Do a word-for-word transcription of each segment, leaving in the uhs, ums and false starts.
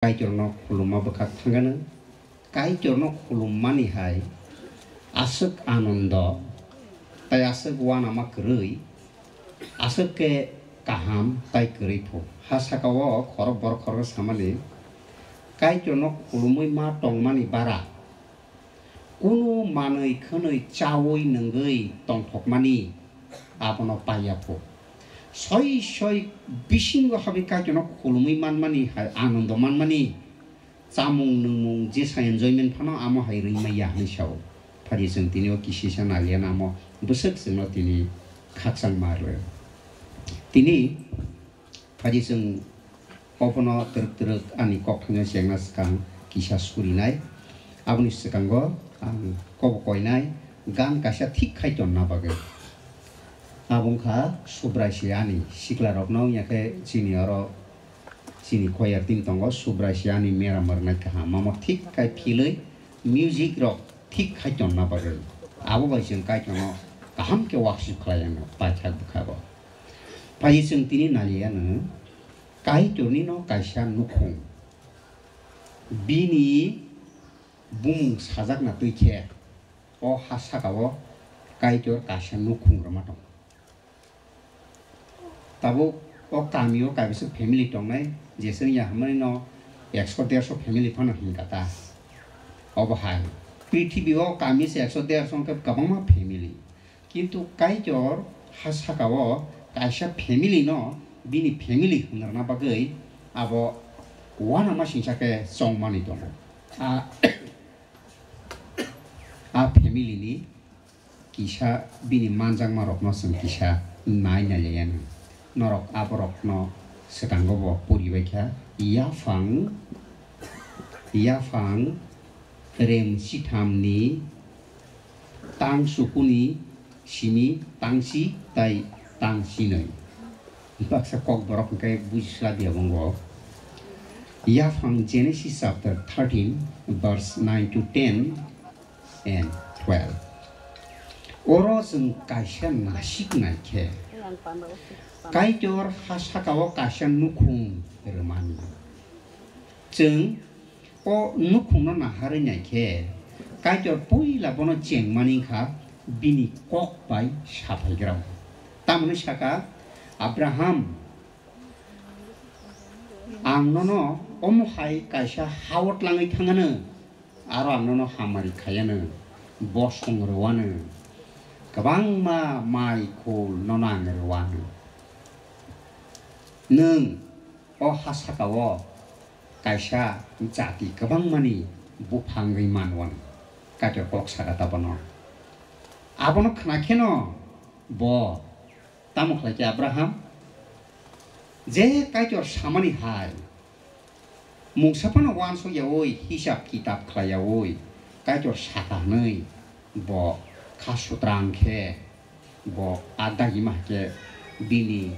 Kaitorno khulumma bwkhak thangano. Kaitorno khulummani hai aswk anondo tei aswk uanama kwrwi, aswk khe kaham tei kwrwi phu. Ha saka-o khorok borok khoroksa samani, Kaitorno khulumwi ma tongmani bara kunu manwi khwnwi chaui nungwi tongthokmani abono paiya phu. Soi soi bisingo habwi Kaitorno khulumwi manmani hai anondo manmani chamung nungmung jesa enjoyment phano amo hai rwimaiya hinwi sao. Phaidi chwng tini o kisisa naliya namo bwswk chwngno tini khakchang ma rw. Tini phaidi chwng obono twrwk twrwk ani kok thangwi chengna swkang kisa surinai. Aboni swkango ang kobo koinai gan kaisa thik khai tonna bagwi. Abo wngkha Subrai se ani sikla rokno, wngya khe chini oro chini choir team tongo, Subrai se ani mera mernai kaham, mamo thik khai philwi music rok thik khai tonna bagwi. Abo bai chwng Kaitorno kaham khe worship khlai anw paithak bwkha bo. Phai chwng tini naliya anw Kaitorni no kaisa nukhung. Bini bumung sajakna twi khe o ha saka-o Kaitor kaisa nukhung rwma tongo. Tabuk o kami-o kaisa family tongnai, jeswk ya hwnmani no ekso derso family phano hinkha ta. Obo hai prithibi-o kami se ekso derso wngkhe kwbangma family. Kintu Kaitor ha saka-o kaisa family no bini family hwngrwna bagwi abo uanama singsa khe chongmani tongo. A, a family ni kisa bini manjakma rokno chwng kisa nai nai ya nw. Norok aborokno swkango bo poribaikha, yaphang, yaphang rem sithamni tang sukuni simi tangsi tai tangsinoi. Baksa kok borok hwnkhe bujisla dia bongo. Yaphang Genesis chapter thirteen verse nine to ten and twelve. Oro chwng kaisa nasik nai khe Kaitor ha saka-o kaisa nukhung rwmani. Chwng o nukhungno naharwi nai khe Kaitor puila bono chengmani wngkha bini kok bai saphaigrao. Tamoni saka, Abraham, ang nono omo hai kaisa ha-o tlangwi thangano, aro ang nono hamari khaiano, bosong rwano, kwbangma mai khul nono ang rwano. Nwng o ha saka-o kaisa jati kwbangmani buphang wngwi man uan. Kaitor kok saka ta bono. Abono khna kheno bo tamo khlai khe Abraham, je Kaitor samani hai mungsa phano uansuk yaui, hisab kitab khlai yaui, Kaitor saka hwnwi bo kha sutrang khe bo a dagima khe bini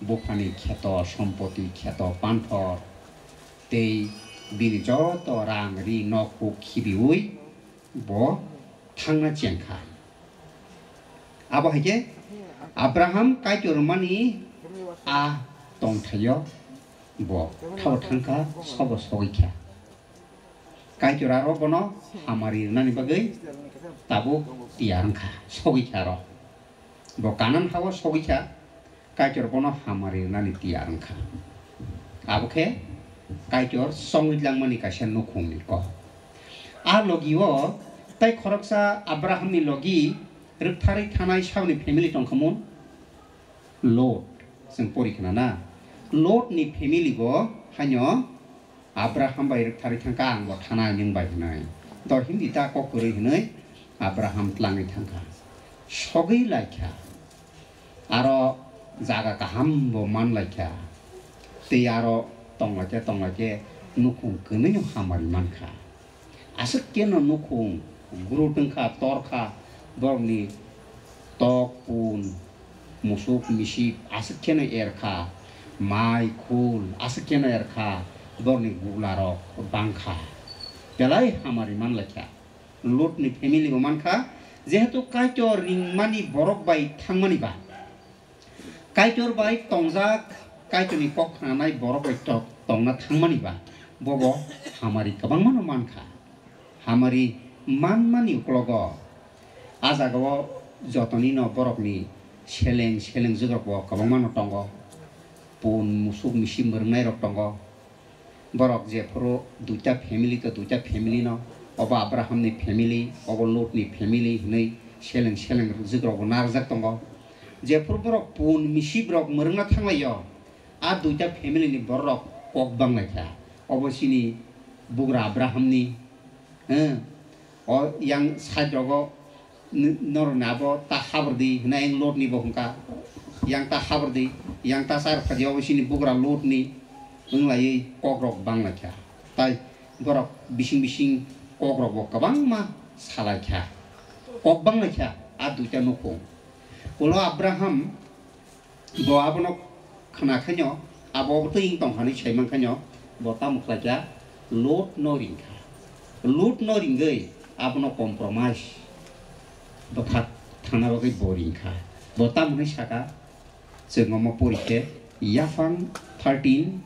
buphani kheto, sompoti, kheto, panthor tei bini joto rang ri nok huk khibiui bo thangna chengkha. Abo hai khe Abraham Kaitor mani a tongthaio bo thao thangkha, sobo sogwi kha. Kaitor aro bono hamari rwnani bagwi tabuk tiyar wngkha, sogwi kha aro. Bo Kanan ha-o sogwi kha, Kaitor bono hamari rwnani tiyar wngkha. Abo khe Kaitor chongwi langmani kaisa nukhungni kok. A logi-o tei khoroksa Abrahamni logi rwktharwi thanai saboni family tongkha mun? Lot, chwng pori khna na? Lotni family bo haino Abraham bai rwktharwi thangkha, ang bo thanai nwng bai hwnwi. Dor hindi ta kok kwrwi hwnwi Abraham tlangwi thangkha. Sogwi laikha. Aro jaga kaham bo man laikha. Tei aro tonglaikhe tonglaikhe nukhung kwnwi hamari mankha. Aswk keno nukhung grut wngkha, torkha, borokni tok, pun, musuk, misip aswk keno erkha, mai, khul aswk keno erkha, borokni guglarok bangkha. Belai hamari manlaikha. Lotni family bo mankha, jehetu Kaitor ringmani borok bai thangmani ba. Kaitor bai tongjak, Kaitorni kok khnanai borok bai to-, tongna thangmani ba, Bobo hamari kwbangmano mankha. Hamari manmani uklogo a jagao jotonino borokni seleng seleng jwkrokbo kwbangmano tongo. Pun musuk misi mwrwngnairok tongo. Borok jephuru duita family to duita family no, obo Abrahamni family, obo Lotni family hinwi seleng seleng jwkrokbo narwkjak tongo. Jephuru borok pun misi borok mwrwngna thanglaio, a duita family ni borok kok banglaikha. Obo chini bugra Abrahamni, eh, o yang side rogo n-, norokni abo ta habor di hwnwi yang Lotni bo hwnka. Yang ta habor di, yang ta char phaji obo chini bugra Lotni wnglaiwi kokrok banglaikha. Tai borok bising bising kokrokbo kwbangma salaikha. Kok banglaikha a duita nukhung. Ulo Abraham bo abono khna khaino, abo obo twi wng tong kha hinwi sai man khaino, bo tamo khlai kha, Lot no ring kha. Lot no ringwi abono compromise bwkhak thangna bagwi bo ring kha. Bo tamo hinwi saka, chwng omo pori khe, yaphang thirteen,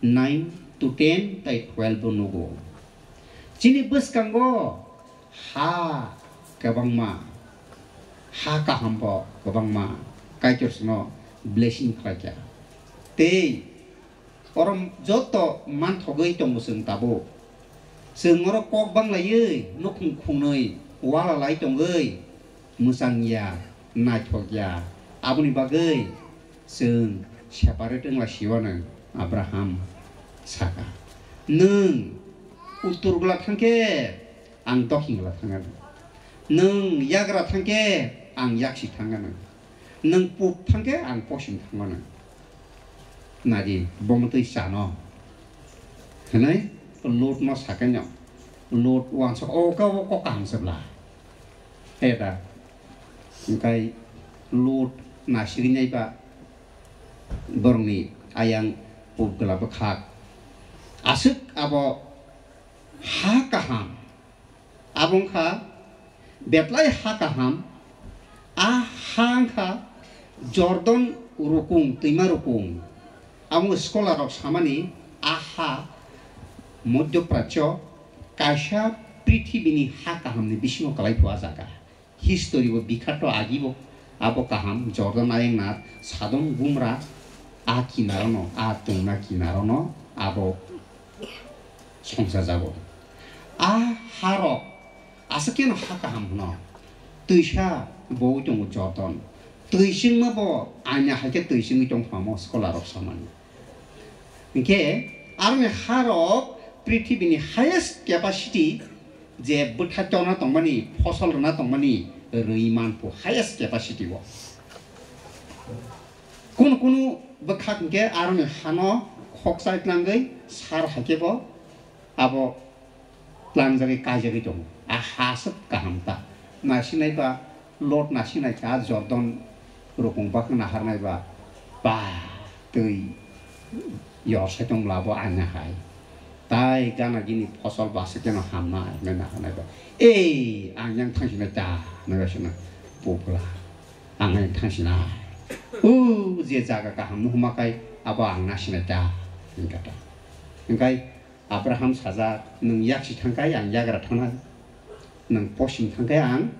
nine to ten tei twelve o nugo. Chini bwskango ha kwbangma, ha kaham bo kwbangma, Kaitor chwngno blessing khlaikha. Tei oro joto manthogwi tongo chwng tabuk. Chwng oro kok banglaiwi, nukhung khungnwi, wala lai tongwi, mwchang ya, naithok ya. Aboni bagwi chwng separate wngla siwano Abraham saka, "Nwng uttor gula thangkhe ang dokhin gula thangano. Nwng yagra thangkhe ang yaksi thangano. Nwng pub thangkhe ang posim thangano." Nadi, bomo twi chano. Hinwi Lot no sakhe no. Lot wansok, "O ka, o kok kaham se bla." Eta. Hingkai Lot nasigwi naiba borokni ayang pub gula bwkhak. Aswk abo ha kaham. Abo wngkha Betlai ha kaham, a ha wngkha Jordan rukung, twima rukung. Amo scholar rok samani a ha Madhya Prachyo kaisa prithibini ha kahamni bisingo kwlai phu a jaga. History bo bikhato agi bo abo kaham Jordan ayang na Sadom Gumra a kinaro no, a tongna kinaro no abo songsa jago. A harok aswk keno ha kaham hwno. Twisa bo tongo Jordan. Twi singma bo anya hai khe twi singwi tong phamo scholar rok samani. Hinkhe aroni harok prithibini highest capacity je bwtha chona tongmani, phosol rwna tongmani rwi manphu highest capacity o. Kunu kunu bwkhak hinkhe aroni hano khokchai tlangwi sar hai khe bo abo tlangjagwi kaijagwi tongo. A ha aswk kaham ta. Naisinai ba Lot naisinai kha Jordan rukung bakha naharnai ba, ba twi yor sai tong labo anya hai. Tai gana gini phosol basa keno hamnai nai naharnai ba. Ei, ang yang thangsinai ta, nai ba sino pupla. Ang yang thangsinai. U je jaga kaham no huma kai abo ang nasinai ta. Hingkha ta. Hingkai Abraham sajak, "Nwng yaksi thangkai ang yagra thangnai, nwng posim thangkai ang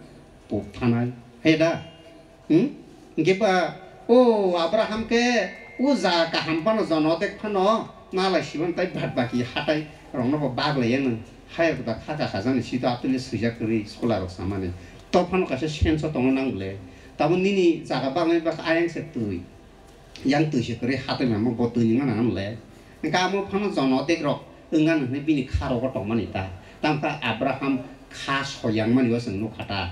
pub thangnai." Hai da? Hmm? Hingke ba, o Abraham ke o jaga kaham phano jono dek phano nalai siban tai bad baki hatai rokno bo baglai ya nwng. Hai da khaka khajani sito atuli swijak kwrwi scholar rok samani. To phano kaisa sense o tongna nang bole. Tamo nini jaga baglai bak ayang se twi. Yang twi se kwrwi hatai mamo bo twi nang nang le. Hingke amo phano jono dek rok wngna hinwi bini kha rogo tongmani ta. Tamkha Abraham kha soyang mani o chwng nukha ta.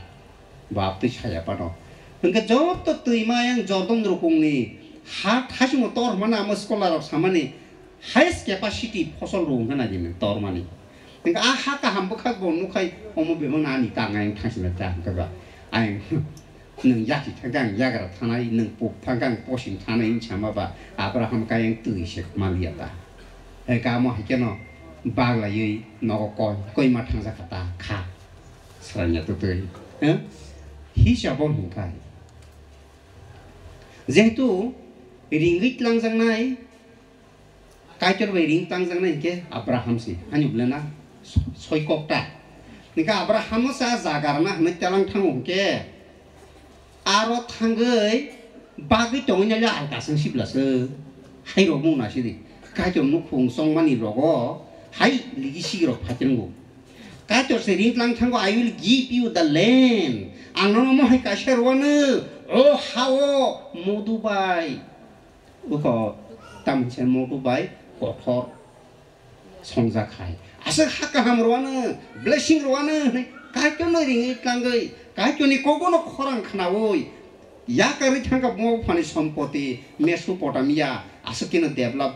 Bap twi saya phano. Hingke joto twima yang Jordan rukungni ha thaichungo tor hwnmani amo scholar rok samani highest capacity phosol rw wngkha nai bini tormani. Hingke a ha kaham bwkhak bo nukhai omo bebak ani ta ngai thangsinai ta hingke ba. Ayang nwng yaki thangkhe ang yagra thanai, nwng puk thangkhe ang posim thanai hinwi sama ba Abraham kayang twi se maliya ta. Hingke amo hai kheno baglaiwi nogo koi, koima thangjak kha ta kha. Sranya tutwi. Eh? Hisabo hingkai. Jehetu ringwi tlangjaknai Kaitor bai ring tangjaknai hinkhe Abraham se, ani bwlena soi kokta. Hinkhe Abraham se a jaga rwna hinwi telang thango hinkhe, aro thangwi bagwi tongwi nai le alkasang sibla se. Hai rok mung na sidi. Kaitor nukhung chongmani rogo hai ligi sigi rok phaitrango. Kaitor se ring tlang thango, "I will give you the land." Ang nono mohai kaisa rwano, o ha-o modu bai. Uko tamni se modu bai kothor songjak hai. Aswk ha kaham rwano, blessing rwano hwnwi Kaitorno ringwi tlangwi, Kaitorni kogono khorang khnaui, yakarwi thangkha buma buphani sompoti Mesopotamia, aswk keno develop,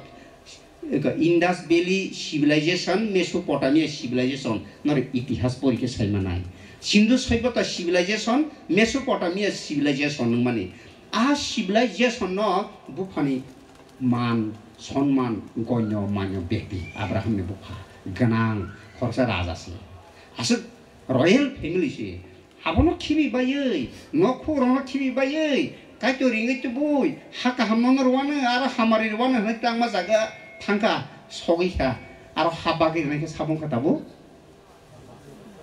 eko Indus Valley Civilization, Mesopotamia Civilization, norok itihas pori khe sai manai. Sindhu Soibhota Civilization, Mesopotamia Civilization wngmani. A civilization no buphani man, sonman, gonyo manyo bekti, Abraham ni bupha, gwnang, khoroksa raja se. Aswk royal family se. Abono khibi baiwi, nokhorokno khibi baiwi, Kaitor ringwi tubui, ha kaham no rwano, aro hamari rwano hwnwi tangma jaga thangkha, sogwi kha, aro ha bagwi rwnaikhe sabong kha tabuk.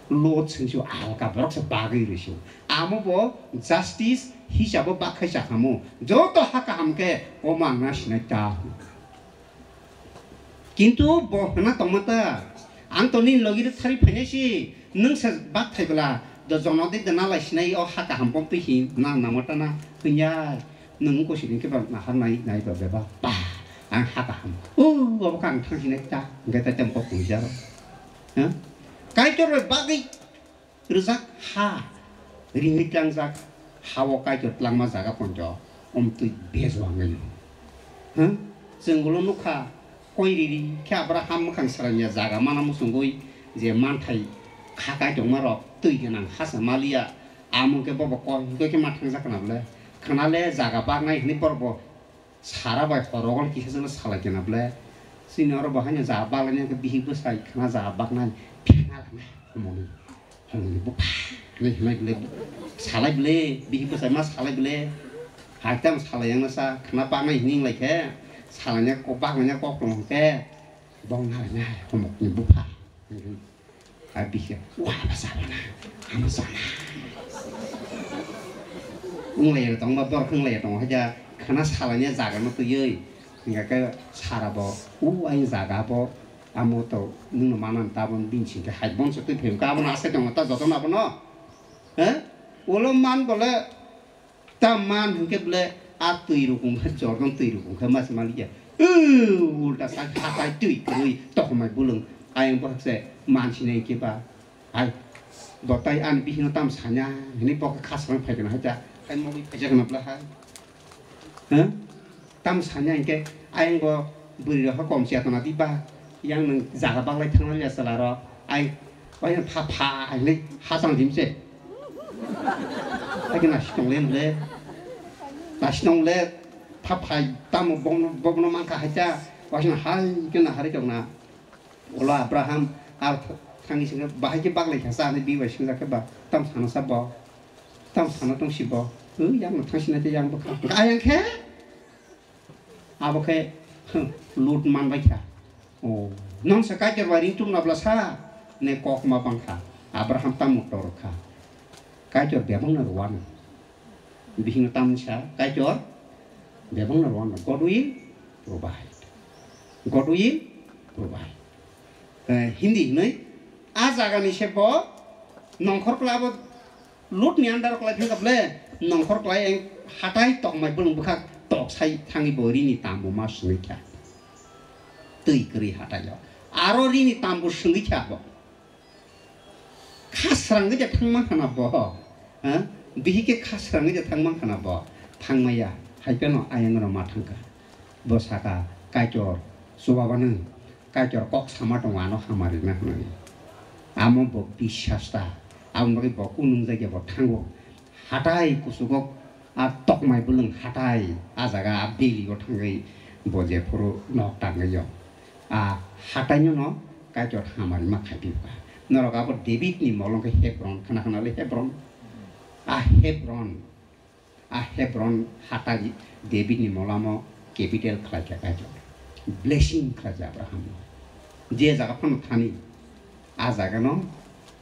Lot swngsu alka borok se bagwi rwsu. Amo bo justice hisabo bak khai chakhamu. Joto ha kaham khe omo ang na sinai ta. Kintu bo hwna tongma ta. Ang to nini logi rw thari phainai si. Nwng se bak thai bwla. Do jono de de nalai sinai o ha kaham pom twi hin nang nangma ta na. Hwnya. Nwng wngkha sini khe ba nahar nai, nai ba bebak. Ba, ang ha kaham. O, abo khe ang thang sinai ta. Hwnkhe tai tamo kok twi jaro. Ha? Kaitor bai bagwi rwjak ha. Ringwi tlangjak ha-o Kaitor tlangma jaga poito. Om twi bejo ang nai. Ha? Chwng ulo nukha. Koi riri khe Abraham mwkhang srangya jaga mana muchungwi je manthai kha kai tongma rok twi gwnang ha sa maliya. Amung khe bobo koi hwnkhe ma thangjak khna bwle. Khna le jaga baknai hwnwi borok bo Sara bai horo gol kisa jalo salai kena bwle. Chini oro bo haino jaga baklaini hwnkhe bihik bwsai khna jaga baknai phena langnai homoni. Homoni bupha hinwi hwnwi bwle salai bwle bihik bwsai ma salai bwle. Hai tamo salai yang sa khna baknai hwnwi wng lai khe salaina kok baklaina kok tong khe bong nalainai homokni bupha. A bihik, "Wa, abo chaba na, amo chana." Wnglaio tongba, borok wnglaio tongo, haikhe khana salaini jaga no twiwi, hingkha khe sara bo, "U, ayang jaga bo, amo to nwngno manani tabon bini singkhe hai bonso twi phaio, abono asai tongo ta jotono abono." He? Ulo man bole, Ta man hwnkhe bwle a twi rukung khe jorgon twi rukung khe mas maliya. Ulta sa hatai twi kwrwi tokhomai bulung. Ayang bohrok se man sinai khe ba. Hai. Bo tai ani bihikno tam sanya hwnwi bo khe khasrang phai gana haita. Hai mogwi phaijak na bwla hai. Huh? Tam sanya hwnkhe ayang bo bwrwi rok khe kom siya tongna di ba. Yang nwng jaga baglai thangna liya chwla rok. Ayang Oino pha pha hinwi hachang jimse. Haikhe nasi tongle nle. Nasi tongle pha phai tamo bongno, bongno mankha haita. Waisano hai khe nahari tongna. Ulo Abraham ar th-, thangwi singkhe bahai khe baglai kha sa hinwi bibai singjak khe ba. Tam sana sa bo. Tam sana tong si bo. Ui, yang no thang sinai tei yang bwkha. Ayang khe. Abo khe, hm, Lut man bai kha. O, nong sa Kaitor bai ring tum na bwla sa, ne kok ma bang kha. Abraham tamo tor kha. Kaitor bebak no rwano. Bihing no tam sa, Kaitor bebak no rwano. God will provide. God will provide. Eh, Hindi hinwi, a jaga ni se bo nongkhor kla bo Lutni andar kwlai phai kha bwle, nongkhor kwlai eng hatai tokmai bwlwng bwkhak tok sai thangwi bo rini tambo ma swngwi kha. Twi kwrwi hatai o. Aro rini tambo swngwi kha bo. Kha srangwi de thang man khana bo. Ha? Bihik khe kha srangwi de thang man khana bo. Thang maya. Hai phano ayang no ma thang kha. Bo saka, "Kaitor, chuba bano." Kaitor kok sama tongo ano hamari na hwnwi. Amo bo biswas ta. Aboni bagwi bo kunung jagya bo thango. Hatai kuchugo a tokmai bwlwng hatai a jaga a valley o thangwi bo jephuru nok tangwi o. A hatai no no Kaitor hamari ma khai phi kha. Norok abo David ni mol wngkha Hebron, khna khna le Hebron. A Hebron. A Hebron hatai David ni molamo capital khlai kha Kaitor. Blessing khlai Abraham no. Je jaga phano thani, a jaga no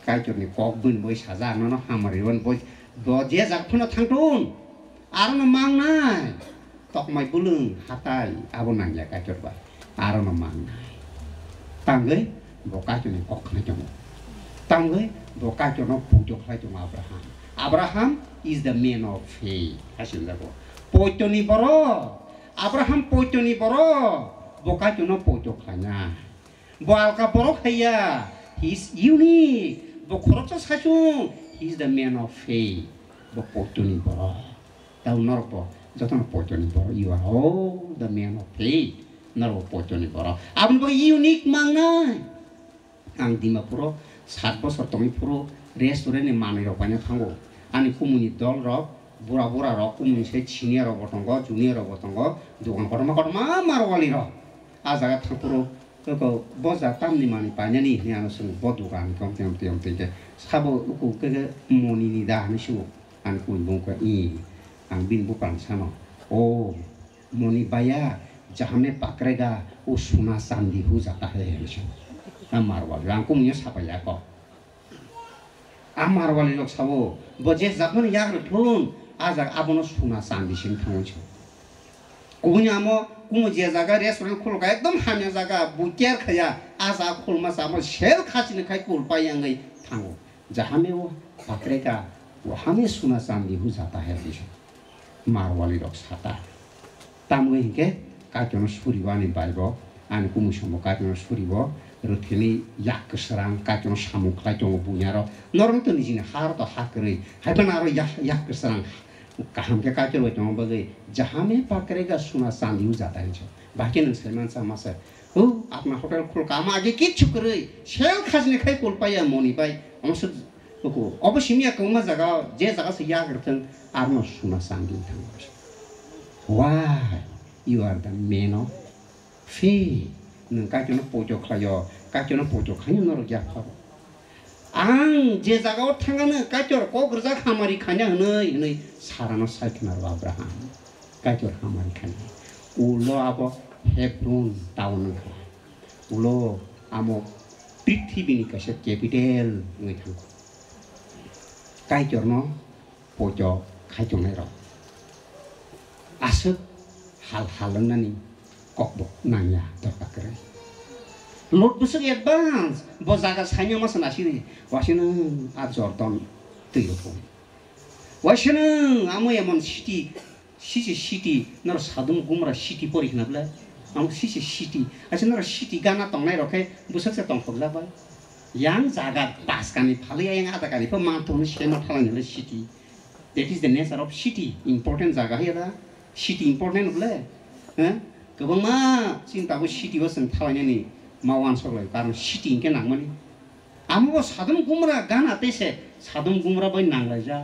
Kaitor ni kok bini boi saja, ano no hamari bini boi, bo je jaga phano thangthun, aro no mangnai. Tokmai bulung hatai abo nangya Kaitor bai, aro no mangnai. Tangwi bo Kaitor ni kok khnai tongo. Tangwi bo Kaitor no pujo khlai tongo Abraham. Abraham is the man of faith. Hasil jago. Poito ni borok. Abraham poito ni borok. Bo Kaitor no poito khlaina. Bo alka borok haiya. He is unique. Bo khoroksa saichung. He is the man of faith. Bo poito ni borok. Tau norok bo jotono poito ni borok. You are all the man of faith. Norok bo poito ni borok. Aboni bagwi unique mangnai. Ang Dimapuro sat bosor tongwi phuru restaurant ni manwi rok paina thango. Ani kumuni dol rok, bura bura rok, kumuni se senior rok bo tongo, junior rok bo tongo, dogan kotorma kotorma Marwali rok. A jaga thang phuru, "Eko, bo ja tamni manwi painani?" hinwi ano swngo, bo dogan tong tong tong tong khe. Sabo uku khe khe moni ni da hinwi swngo. Ani kumuni bung khe, "Ih, ang bini buphang sano." O. Moni baya, jaha mein pakre ga, wo suna chandi ho jata hai, hinwi sabo. A Marwali rang kumui no sapaiya kok. A Marwali rok sabo, bo je jak mani yak rw thun, a jak abono suna chandi sing thangwi sabo. Kubuni amo, kumu je jaga restaurant khulka, ekdom hamya jaga, bo care khaya, a jaga khulma chamo sel khachini khai kul pai yangwi thango. Jaha mein wo pakre ga, waha mein suna chandi ho jata hai, hinwi sabo. Marwali rok sata. Tamoni hinkhe Kaitorno suribo ani baibo, ani kumusongbo Kaitorno suribo, rwthwini yak kwswrang Kaitorno samung khlai tongo buini aro. Norokno to nijini ha aro to ha kwrwi, hai phano aro yak, yak kwswrang kaham khe Kaitor bai tongna bagwi, "Jaha mein pakre ga suna chandi ho jata hai," hinwi sabo. Bahai khe nwng sai mansa masa, "O, apna hotel khulka, ama age kichu kwrwi, sel khajni khai kul paiya moni bai." Omo se Obo simi ya kwbangma jaga, je jaga se yak rwthwng, arno suna chandi thangwi. Why? You are the man of faith. Nwng Kaitorno poito khlaio, Kaitorno poito khaino norok yak pharo. Ang je jaga o thangano Kaitor kok rwjak hamari khaina hwnwi, hwnwi Sarano sai khna rw Abraham. Kaitor hamari khaina. Ulo abo Hebron town wngkha. Ulo amo prithibini kaisa capital wngwi thangkha. Kaitorno poito khai tongnairok aswk hal hal wngnani kokbo nangya dorkar kwrwi. Lot bwswk advance, bo jaga saimya masa nasidi, waisano a Jordan twi rw phung. Waisano amo emon city, sise city, noro Sodom Gomorrah city pori khna ble? Amo sise city. Acha noro city gana tongnai rok khe bwswk se tongthokjak bai. Yang jaga paskani phalwi ayang adakani pho manthono sema thalani le city. That is the nature of city. Important jaga hai da. City important ble? He? Kwbangma chini tabuk city o chwng thalainani ma uansuk lai. Karon city hinkhe nangmani. Amo bo Sodom Gomorrah gana tei se Sodom Gomorrah bai nanglaijak.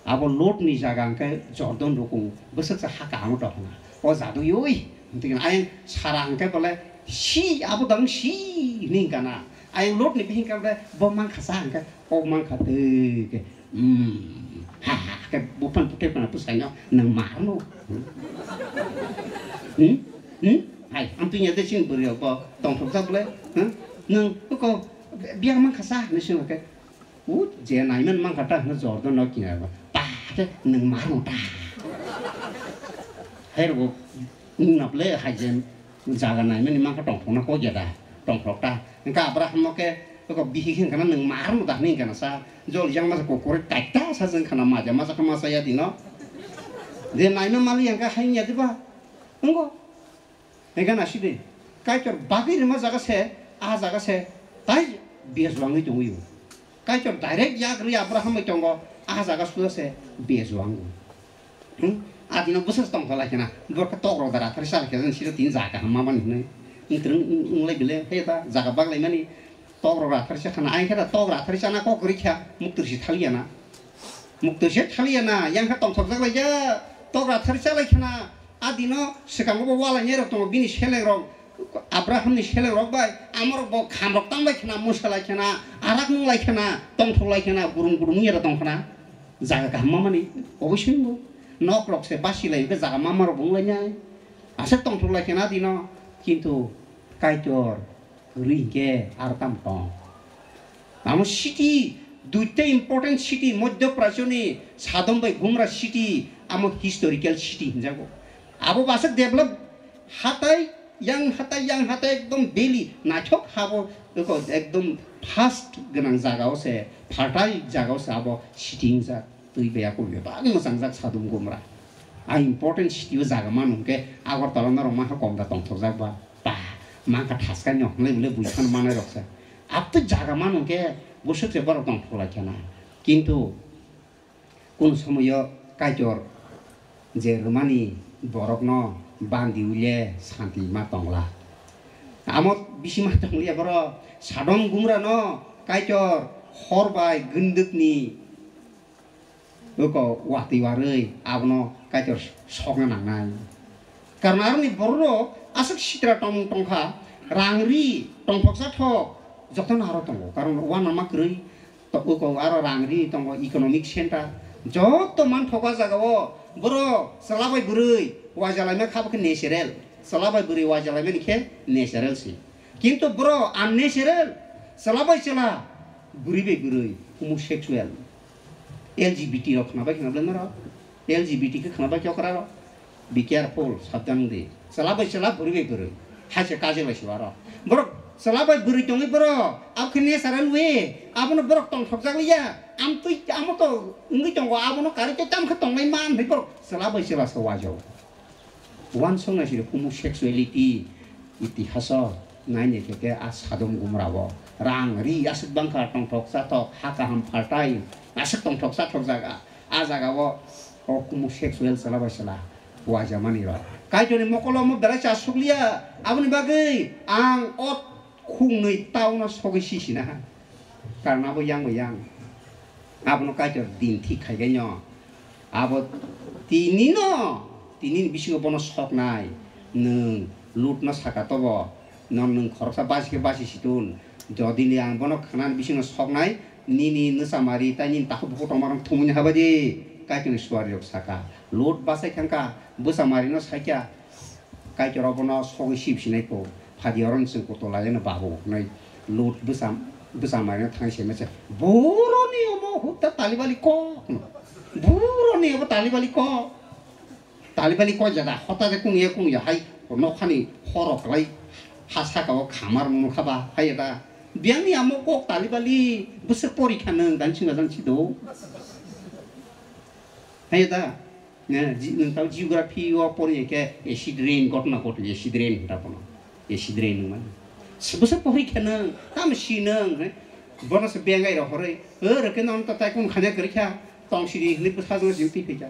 Abo Lot ni jaga hwnkhe Jordan rukung bwswk se ha kaham wng tong khna. O jaduyoi, hwnkhe ayang Sara hwnkhe bole, "Si, abo dang si," hwnwi hwnkha na. Ayang Lot ni bihik hwnkhe bole, "Bo mankha sa," hwnkhe, "O mankha twi," khe, "Hmm, ha, ha," khe buphang phuthep khna bwskango, "Nwng ma hwno?" Hmm? Hmm? Hmm? Hai, ang twi ya de sini bwrwi rok bo tongthokjak bole, hmm? "Nwng, oko, biya mankha sa," hwnwi swngo khe, "O je naiman mankha ta," hwnwi Jordan no kina ba. Ta khe nwng ma rwng ta. Hai rwgo wngna ble hai je jaga naimani mankha tongthokna kok ya da. Tongthok ta. Hwnkhe Abraham no khe kok bihik hwnkha na nwng ma rwng da hwnwi hwnkha na sa. Jol yang masa kokore kaita sa jeng khana maja masa kha masa ya dino. Je naima mali yang kha hai ya diba. Wnggo. Hingke nasidi, Kaitor bagwi rima jaga se, ah jaga se, tai biyas wngwi tongwi o. Kaitor direct yak rwi Abraham bai tongo, ah jaga suda se biyas wango. Hmm? Adino bwswk tongkha lai khena, borkha tok rok da rathar sal khe, siro tin jaga hamma mani hwnwi. Wng twrwng wng lai bile, he da jaga bak lai mani, tok rok rathar sa khana, ai khe da tok rathar sana kok kwrwi kha, muktur si thaliya na. Muktur si thaliya na, yang khe tongthok jak lai ja, tok rathar sa lai khena, A dino swkango bo walainai rok tongo, bini seleng rok, Abraham ni seleng rok bai, amorok bo kham rok tang lai khena, mosa lai khena, arak nung lai khena, tongthok lai khena, gurum gurum wngya tong khena, jaga kaham ma mani, obo simi bo nok rok se basi lai khe jaga ma ma rok bo wng lai nai, aswk tongthok lai khena dino, Kintu Kaitor kwrwi hinkhe aro tamo tong? Amo city, duita important city, Madhya Pradesh ni Sadom bai Gumra city, amo historical city hinjago. Abo basa develop hatai, yang hatai, yang hatai ekdom valley, naithok habo, eko ekdom fast gwnang jaga o se, fertile jaga o se abo city hingjak. Twi bai akul bebak mwchangjak Sadom Gumra. A important city o jaga mano hwnkhe Agartala norok maha komda tongthokjak ba. Ba, mankha thaskai no hwnlai bwlai bui phano manai rok se. Aptwi jaga mano hwnkhe bwswk se borok tongthok lai khana. Kintu kunu somoyo Kaitor je rwmani borokno bandi ule santi ma tongla. Amo bisi ma tongliya borok Sadom Gumra no Kaitor hor bai gwndwkni Oko watwi warwi abono Kaitor sokna nangnai. Karon aroni bororok aswk sitra tongmung tongkha, rang ri tongthoksa thok jotono aro tongo. Karon uanama kwrwi to-, oko aro rang ri tongo, economic center. Joto manthok a jagao borok chwla bai bwrwi uaijalaima kha bo khe natural. Chwla bai bwrwi uaijalaimani khe natural se. Kintu borok unnatural, chwla bai chwla, bwrwi bai bwrwi, homosexual. L G B T rok khwnabai khwnabai norok? L G B T khe khwnabai khe okra rok? Be careful, sabdan di. Chwla bai chwla, bwrwi bai bwrwi. Hai se kajek lai se aro. Borok chwla bai bwrwi tongwi borok, abo khe natural way. Abono borok tongthokjak liya. Amtwi, amo to wngwi tongo, abono karwi tei tamo khe tongnai man hwnwi borok chwla bai chwla se uajao. Uansuknai siri homosexuality itihaso nainai khe khe a Sadom Gumra o rang ri aswk bangkha, tongthok chathok, ha kaham phaltai aswk tongthok chathok jaga. A jaga o o homosexual chwla bai chwla uaijamani rok. Kaitorni mokolo omo belai cha sukliya, aboni bagwi ang o khungnwi tauna sogwi sisina ha. Karon abo yang bai yang. Abono Kaitor din thik khaigaino. Abo tinino, tinini bisingo bono soknai. Nwng Lutno saka tobo, no nwng khoroksa basi khe basi situn. Jodi ni ang bono khwnani bisingo soknai, nini nwchamari tai nini takhuk bukhuk tongmarok thumui habadi. Kaitorni suari rok saka. Lut bachai thangkha, bwchamarino saikha. Kaitor abono sogwi sib sinai kho. Phadi oro chwng kotol laino babu hwnwi Lut bwsa, bwsa maino thangwi se mese. Boroni omo hutta talibali kok. Boroni omo talibali kok. Talibali kok jada hota de kung ye kung ya hai nokhani horo klai ha saka o khamar munu khaba hai da. Biyangni amo kok talibali bwswk porikha nwng dan singa dan sido. Hai da. Ne, ji-, nwng tamo geography o pori khe acid rain ghotona ghoto, acid rain hinta bono. Acid rain nwng mano. Bwsa pori khe nwng, tamo si nwng, he? Bono se bengai rok horoi, o rokhe nono ta tai kun khanya kwrwi kha, tong siri hwnwi bwsajwk jin twi phaikha.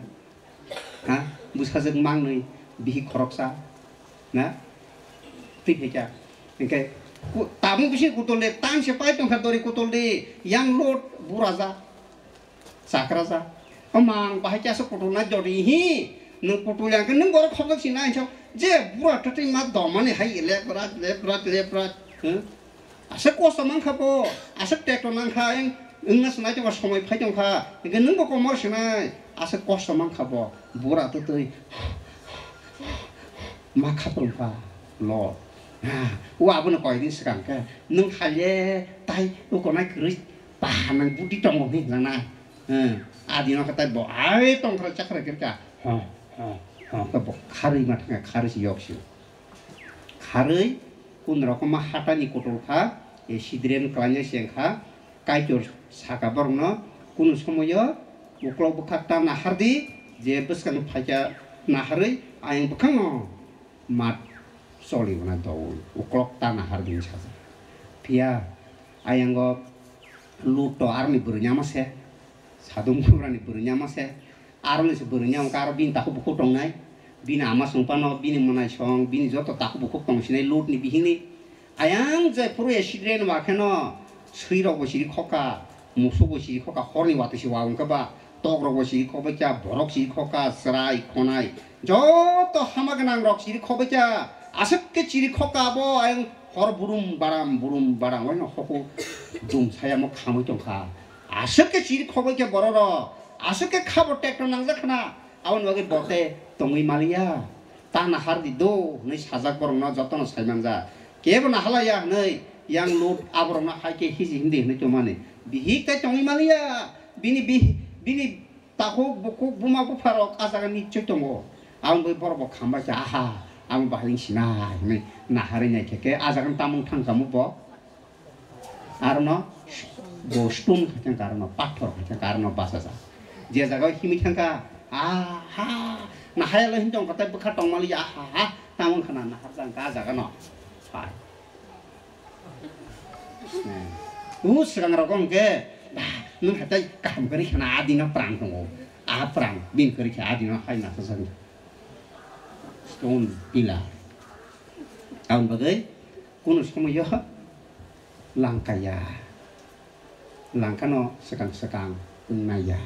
Ha? Bwsajwk mangnwi, bihik khoroksa. Na? Twi phaikha. Hwnkhe ku-, tabuk bisi kutol de, tang se pai tongkha dori kutol de, yang lot buraja. Chakra ja. O mang bahai khe aswk kutung nai jodi hi. Nwng kutung yang khe nwng borok khobjak si nai so. Je bura twtwi ma domani hai left right, left right, left right. Huh? Aswk kosto mankha bo. Aswk tekto nangkha. Eng wngna se nai tongkha, somoi phai tongkha. Hwnkhe nwng bo komor se nai. Aswk kosto mankha bo. Bura twtwi ma khaprwng kha. Lo. Ah, o abono koi din swkang khe. Nwng hai le tai ukonai kwrwi. Pahanang budi tongo hinwi hwnjaknai. Hmm. Adi no khatai bo ai tongkhra chakhra kirka. Ho, ho, ho. Khe bo kharwi ma thangkha, kharwi se yok sio. Kharwi kun rokom ma hatani kotol kha, e sidren kwlainai se wngkha. Kaitor saka borokno kunu somoyo uklok bwkha ta nahardi, je bwskang phaikha naharwi ayang bwkhano mat choli wana dowi uklok ta nahardi sajak. Phiya ayango Lut to aroni bwrwi nyama se, Sadom Gomorani bwrwi nyama se, aroni se bwrwi nyama khe aro bini takhuk bukhuk tongnai, bini ama song phano, bini mwnai song, bini joto takhuk bukhuk tong sinai Lutni bihikni. Ayang jai phuru accident wa kheno, swi rok bo siri khokha, musuk bo siri khokha, horni watwi se wa wngkha ba, tok rok bo siri khokbai kha, borok siri khokha, chwrai khonai, joto hama gwnang rok siri khokbai kha, aswk khe siri khokha abo ayang hor burum baram, burum baram, waino hoku dum saya mo khamwi tongkha. Aswk khe chiri khogwi khe borok rok, aswk khe khabo tekto nangjak khna, aboni bagwi bo khe tongwi maliya. Ta nahar di do hwnwi sajak borokno jotono saimanjak. Kebo naharlaiya hwnwi yang Lut aborokno hai khe hiji hindi hwnwi tongmani. Bihik tai tongwi maliya. Bini bih-, bini takhuk bukhuk buma bupharok ah jaga nichoi tongo. Aboni bagwi borok bo khambai kha, aha, amo bahai wng sinai hwnwi naharwi naikhe khe ah jaga tamung thangkha mo bo. Arono bo stone khai thangkha, arono pathor khai thangkha, arono bachajak. Je jaga o himwi thangkha, ah, ha, nahaya lo himtong kha, tai bwkha tongmali, ah, ha, ha, tamo wngkha na nahar jang kha ah jaga no. Hai. Eh, u swkang rogo hwnkhe, bah, nwng kha tai kaham kwrwi khana, adi no pran tongo. Ah, pran, bini kwrwi khe adi no hai nasa jani. Stone pillar. Aboni bagwi kunu somoyo langkaya. Langkano swkang swkang wngnaiya.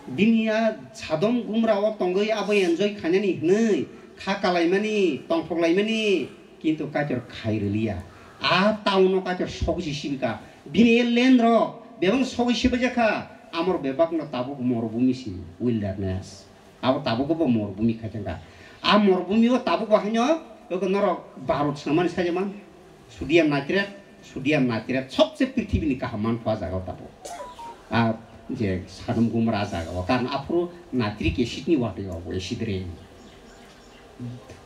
Bini a Sodom Gomorra o tongwi abo enjoy khainani hwnwi kha kalaimani, tongthok laimani, kintu Kaitor khai rwliya. A town o Kaitor sogwi se sibika. Bini a land rok bebak sogwi se bajakha. Amor bebak no tabuk morubhumi si, wilderness. Abo tabuk bo morubhumi khai thangkha. A morubhumi o tabuk bo haino, eko norok Bharat samani sajaman. Sodium nitrate, sodium nitrate, sobse prithibini kaham manpha jaga o tabuk. A je Sodom Gomorra jaga o, karon aphuru nitric acid ni watwi o bo acid rain.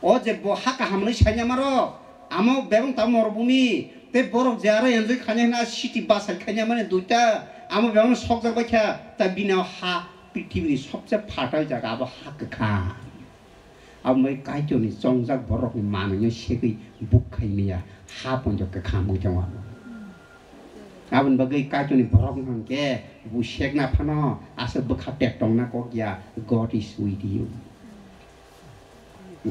O je bo ha kaham hwnwi sainamaro, amo bebak ta morubhumi, tei borok je aro enjoy khainai hwnwi city bachai khainamani duita, amo bebak no sokjak bai kha, ta bini o ha prithibini sobse fertile jaga abo ha kwkha. Abo bai Kaitorni chongjak borokni manwino segwi buk khaimaya ha poito kwkha wngwi tongo abo. Aboni bagwi Kaitorni borok hwnkhe bo sekna phano aswk bwkha pek tongna kok ya, God is with you.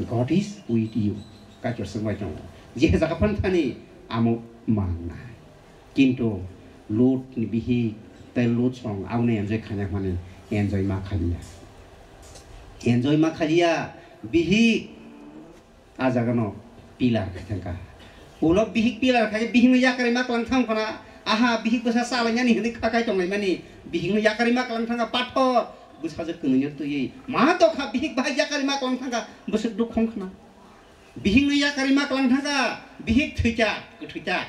God is with you. Kaitor swngbai tongo. Je jaga phano thani amo mangnai. Kintu Lut ni bihik tei Lut song aboni enjoy khaina hwnmani enjoy ma khaliya. Enjoy ma khaliya bihik. Ah jaga no pillar khai thangkha. Ulo bihik pillar khai bihik no yakarwi ma kwlang thang khona. Aha bihik bwsa chalainani hwnwi kha kai tonglaimani. Bihik no yakarwi ma kwlang thangkha pathor. Bwsajwk kwnwi no twiwi. Ma tokha bihik bahai yakarwi ma kwlang thangkha. Bwswk duk khong khna. Bihik no yakarwi ma kwlang thangkha. Bihik thwikha, kwthwikha.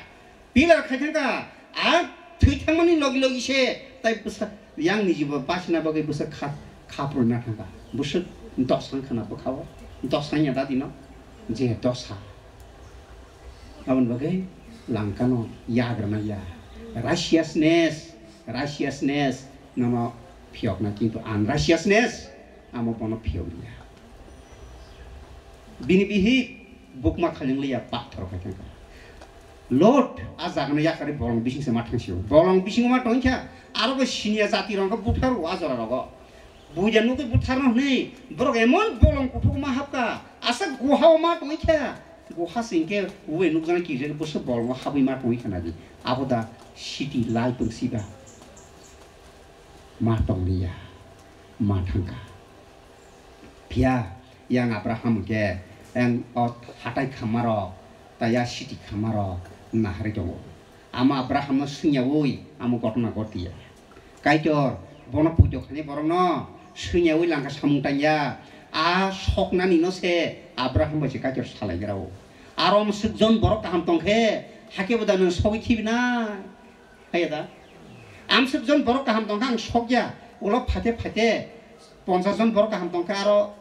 Pillar khai thangkha, a thwi thangmani logi logi se tai bwsa yang ni jibo bachina bagwi bwsa kha, khaproi na thangkha. Bwswk dosa wngkha na bwkha o. Dosa wngya da dino? Je dosa. Aboni bagwi langkano yagrana ya. Righteousness, righteousness nono phiyokna kintu unrighteousness amo bono phiyokliya. Bini bihik bukma khaling liya pathor khai thangkha. Lot, a jagano yakarwi bolong bising se ma thangsi o. Bolong bisingo ma tongkha, aro bo siniya jati rok buthar o a jora rogo. Buya nugwi buthar no hwnwi borok emon bolong kuthuk ma hapka, asa guha o ma tongkha. Guha singke uwe nukjana kije busu bolongo habwi ma tongkha nadi. Abo da city lai tong siba. Ma tongliya, ma thangkha. Phiya yang Abraham hwnkhe yang o hatai khamarok tei ya city khamarok naharwi tongo. Amo Abrahamno swngyaui amo gotona gotiya. Kaitor bono puito khainai borokno swngyaui langkha samung tangya. A soknanino se Abraham bai se Kaitor salaigrao. Aro mwswk jon borok kaham tongkhe hakhe bo da nwng sogwi thibinai? Haiya da? Amswk jon borok kaham tongkha ang sokya, ulo phaite phaite ponchas jon borok kaham tongkha, aro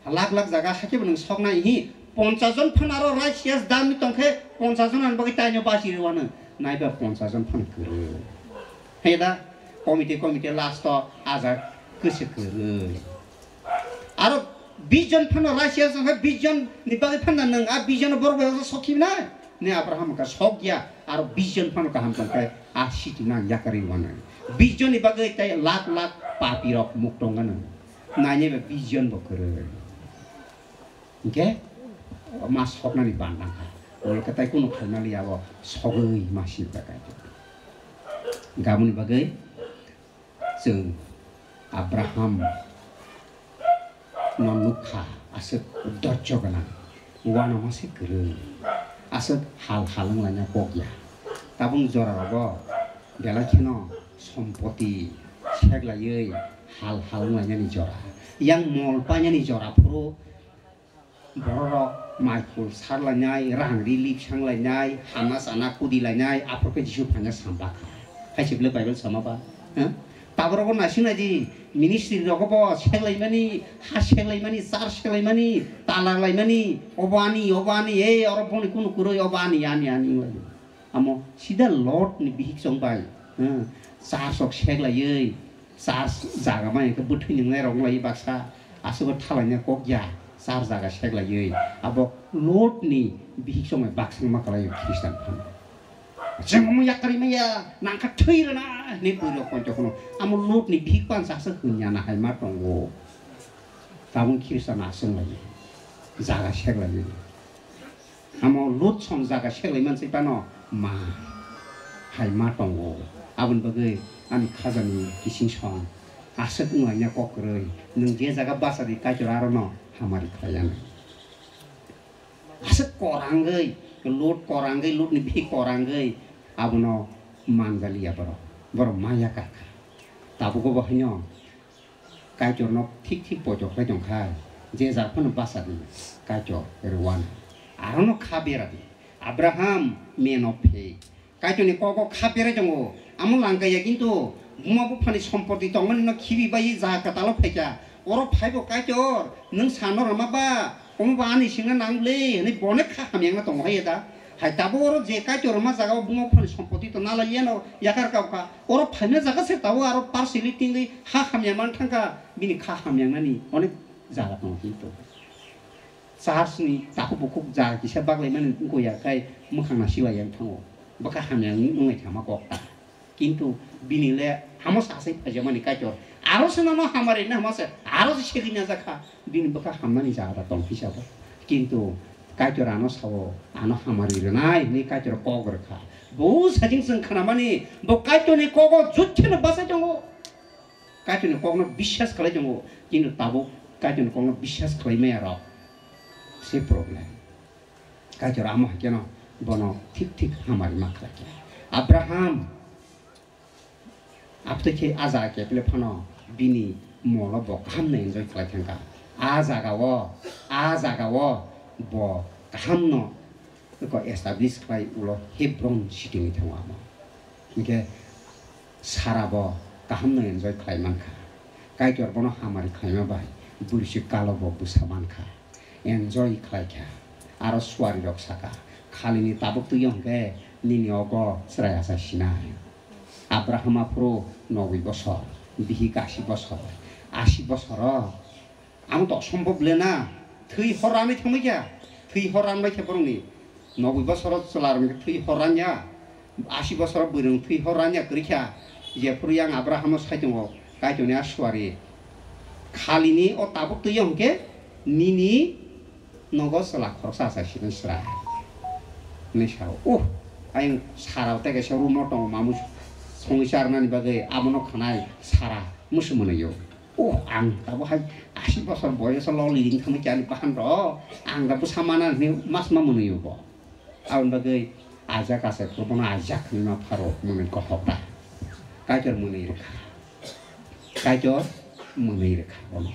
lakh lakh jaga hakhe bo nwng soknai hi. Ponchas jon phano aro righteous dami tongkhe ponchas jon ani bagwi taino bachi rwano. Naiba ponchas jon phano kwrwi. Haiya da? Committee committee last o ajak kwswk kwrwi. Aro bis jon phano righteous wngkha, bis jon ni bagwi phano nwng a bis jon borok bai sok khibi nai? Ne Abraham wngkha sok ya, aro bis jon phano kaham tongkhe a city no ang yakarwi wanai. Bis jon ni bagwi tei lakh lakh papi rok muk tongkha nwng. Nainai bai bis jon bo kwrwi. Hinkhe ma soknani bandang kha. Olo khe tai kunu khaimali abo sogwi ma sibra kaitor. Gamoni bagwi Chwng Abraham no nukha, aswk dorjo gwnang, uanama se kwrwi, aswk hal hal wnglaina kok ya. Tabuk jora rogo belai kheno sompoti seglaiwi Hal hal wnglainani jora, yang mol painani jora phuru bororok mai khul sarlainai, rang ri lipsanglainai, hana chana kudilainai, aphuru khe Jisu phaina sam bakha. Hai se bwle Bible sama ba? Hah? Taborogo naisingnaidi, ministry rogo bo seklaimani, ha seklaimani, church seklaimani, talak laimani, obo ani, obo ani, ei oro boni kunu kwrwi, obo ani, ani, ani wnglaio. Amo sida Lot ni bihik chong bai, hmm, church rok seklaiwi, church jaga ma hwnkhe bwthwi nwngnai rok wnglaio baksa, aswk o thalaina kok ya, church jaga seklaiwi, abo Lot ni bihik chong bai baksa ma kwlaio Christian phano. Chwng omo yakarwi maya, nangkha thwi rwna hinwi bwrwi rok poito phano. Amo Lot ni bihik pansa aswk hwnya na hai ma tongo. Tabuk Christian aswk lai, jaga seklaiwi. Amo Lot song jaga seklai mansai phano ma hai ma tongo. Aboni bagwi ani khajani kising song aswk wnglaina kok kwrwi. Nwng je jaga bachadi Kaitor arono hamari khlaiya nai. Aswk korangwi, Lot korangwi, Lot ni bihik korangwi abono manjaliya borok. Borok maya kakha. Tabuk bo haino Kaitorno thik thik poito khlai tong khai, je jak phano bachadi Kaitor rwani. Arono kha beradi. Abraham, man of faith. Kaitorni kogo kha berai tongo. Amo langkaya kintu buma buphani sompoti tongmani no khibi bai ja kwtalo phaikha. Oro phaibo Kaitor, nwng sano rwma ba, omo ba ani singna nang le, hwnwi bonek kha hamyangna tongo hai da. Hai tabuk oro je Kaitor rwma jaga o buma buphani sompoti to nalai yeno yakar kau kha. Oro phaina jaga se tabuk aro partially tingwi ha hamya man thangkha, bini kha hamyangnani onek jaga tongo kintu. Church ni takhuk bukhuk ja kisa baklaimani wngkha ya khai mwkhang nasilai yang thango. Bwkha hamya wngwi wngwi thama kok ta. Kintu bini le hamo sasai phaijamani Kaitor. Aro se nono hamari na hamo se, aro se segwi na jakha. Bini bwkha hamnani jaga da tong hisabo. Kintu Kaitor ano sao, ano hamari rwnai hinwi Kaitor kok rwkha. Bo sajing chwng khnamani, bo Kaitorni kogo jutheno bachai tongo. Kaitorni kokno biswas khlai tongo, kintu tabuk Kaitorni kokno biswas khlai maya rok se problem. Kaitor amo hai kheno bono thik thik hamari ma khlai kha. Abraham abtwi khe a jaga kepile phano bini molo bo kaham no enjoy khlai thangkha. A jaga o, a jaga o bo kaham no eko establish khlai ulo Hebron city ni thango amo. Hinkhe Sara bo kaham no enjoy khlai mankha. Kaitor bono hamari khlaima bai bwrwichwk kalo bo bwsa mankha. Enjoy khlaikha. Aro suari rok saka, "Khalini tabuk twi o hinkhe nini ogo chwrai acha sinai." Abraham aphuru noboi bosor, bihik asi bosor, asi bosoro Ang to sombhob le na. Thwi hor ranwi thangwi kha. Thwi hor ranbai kha borokni. Noboi bosoro chwla rok thwi hor ranya. Asi bosoro bwrwi rok thwi hor ranya kwrwi kha. Jephuru yang Abrahamo sai tongo. Kaitorni a suari. Khalini o tabuk twi o hwnkhe nini nogo chwla khoroksa achai sinai chwrai. Hinwi sao. Uh, ayang Sara tei kaisa room o tongo mamu songwi charnani bagwi abono khanai Sara musu mwnwi o. Oh, ang tabuk hai asi bosor boyoso loli ring thangwi chani bahan rok, ang da bwsa mana hinwi mas ma mwnwi bo. Aboni bagwi Isaac achai phuru bono Isaac hinwi ma pharo mwnwi kothok da. Kaitor mwnwi rwkha. Kaitor mwnwi rwkha bono.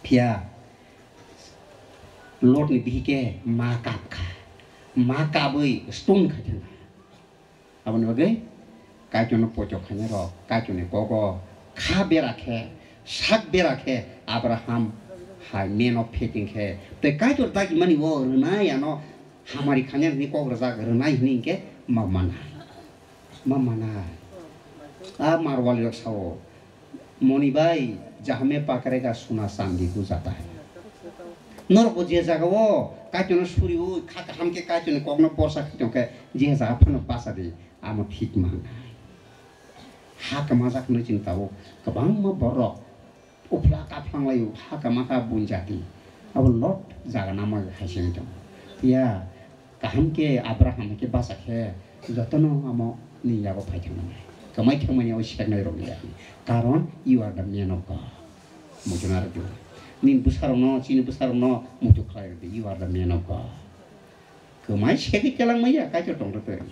Phiya Lotni bihike ma kap kha. Ma kabwi stone khai thangkha. Aboni bagwi Kaitorno poito khainai rok, Kaitorni kogo kha bera khe, sak bera khe Abraham hai man of faith wng khe, tei Kaitor dagimani o rwnai ano hamari khainai hwnwi kok rwjak rwnai hwnwi hwnkhe ma manai, ma manai. A Marwali rok sao, Moni bai, jaha mein pakare ga suna chandi ko jata hai. Norok bo je jaga o Kaitorno suri o, kha kaham khe Kaitorni kokno borsa khe tong khe, je jaga phano bacha di, amo thik man. Ha kwmajak hinwi chwng tabuk kwbangma borok uphla kaphlanglaio, ha kwma kha buini jati. Abo Lot jaga namo hai se wngwi tongo. Phiya Kaham khe Abraham khe bacha khe jotono amo ni yago phai thangmani. Kwmai thangmani abo seknai rokni yakni. Karon you are the man of God. Muchung aro do. Nini bwsarokno, chini bwsarokno muchung khlai rwdi, you are the man of God. Kwmai segwi kelangmaya Kaitor tongthothwi.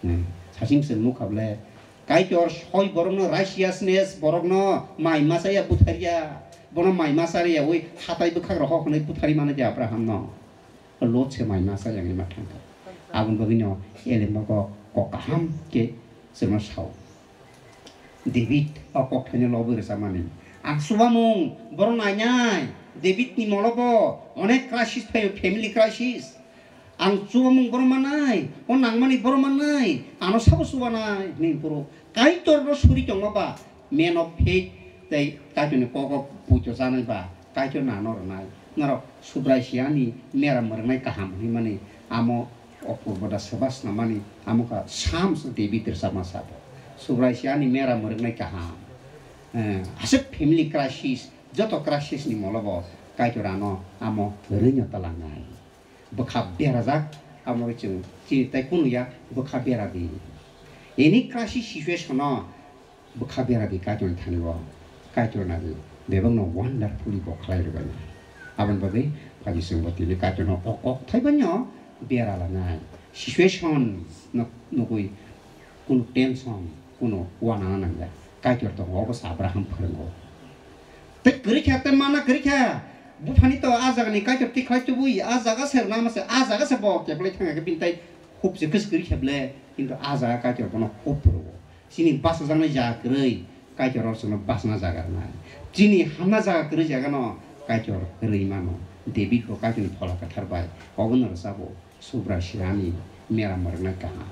Hmm. Sasing chwng nukha bwle, Kaitor soi borokno righteousness, borokno mai masa ya butharia, bono mai masa ya ui hatai bwkhak rok hok hwnwi buthari mano de Abraham no. Lot se mai masa ya ma thangkha. Aboni bagwi no elem bago kok kaham ke chwngno sao. David o kok thaino lobwi rwchapmani. Ang chubamung borok nainai. David ni molobo onek crisis phaio, family crisis. Ang chubamung borok manai, o nangmani borok manai, ano sabo chubanai hwnwi borok Kaitor no suri tongma ba, man of faith tei Kaitor ni kok o puito chanai ba, Kaitor no ano rwnai. Norok Subrai Siyani mera mwrwngnai kaham hwnmani amo o purbo da swba snamani amo kha Psalms David rwchapma sabo. Subrai Siyani mera mwrwngnai kaham. Eh, aswk family crisis, joto crisis ni molobo Kaitor ano amo rwino talangnai. Bwkha berajak, amo chwng chini tai kunu ya bwkha bera di. Any crisis situation no bwkha bera di Kaitor ni thani o. Kaitor nari bebak no wonderfully bo khlai rwbai. Aboni bagwi phaji chwng bo tini Kaitor no o kok thai bai no bera lanai. Situation no nugui kunu tension, kunu uanana nangya. Kaitor tongo, obo se Abraham phwrwngo. Tei kwrwi kha, tei mana kwrwi kha. Buphani to a jaga ni Kaitor tikhlai tubui, a jaga se rwna ma se, a jaga se bo keplai thangya khe bini tai hub se kwswk kwrwi kha ble, kintu a jaga Kaitor bono hub phwrwngo. Chini bachajaknai jaga kwrwi, Kaitor o chwngno bachana jaga rwnai. Chini hamna jaga kwrwi jaga no Kaitor rwi mano. David bo Kaitor ni phola kwthar bai, obo no rwchabo. Subrai Siyani mera mwrwngnai kaham.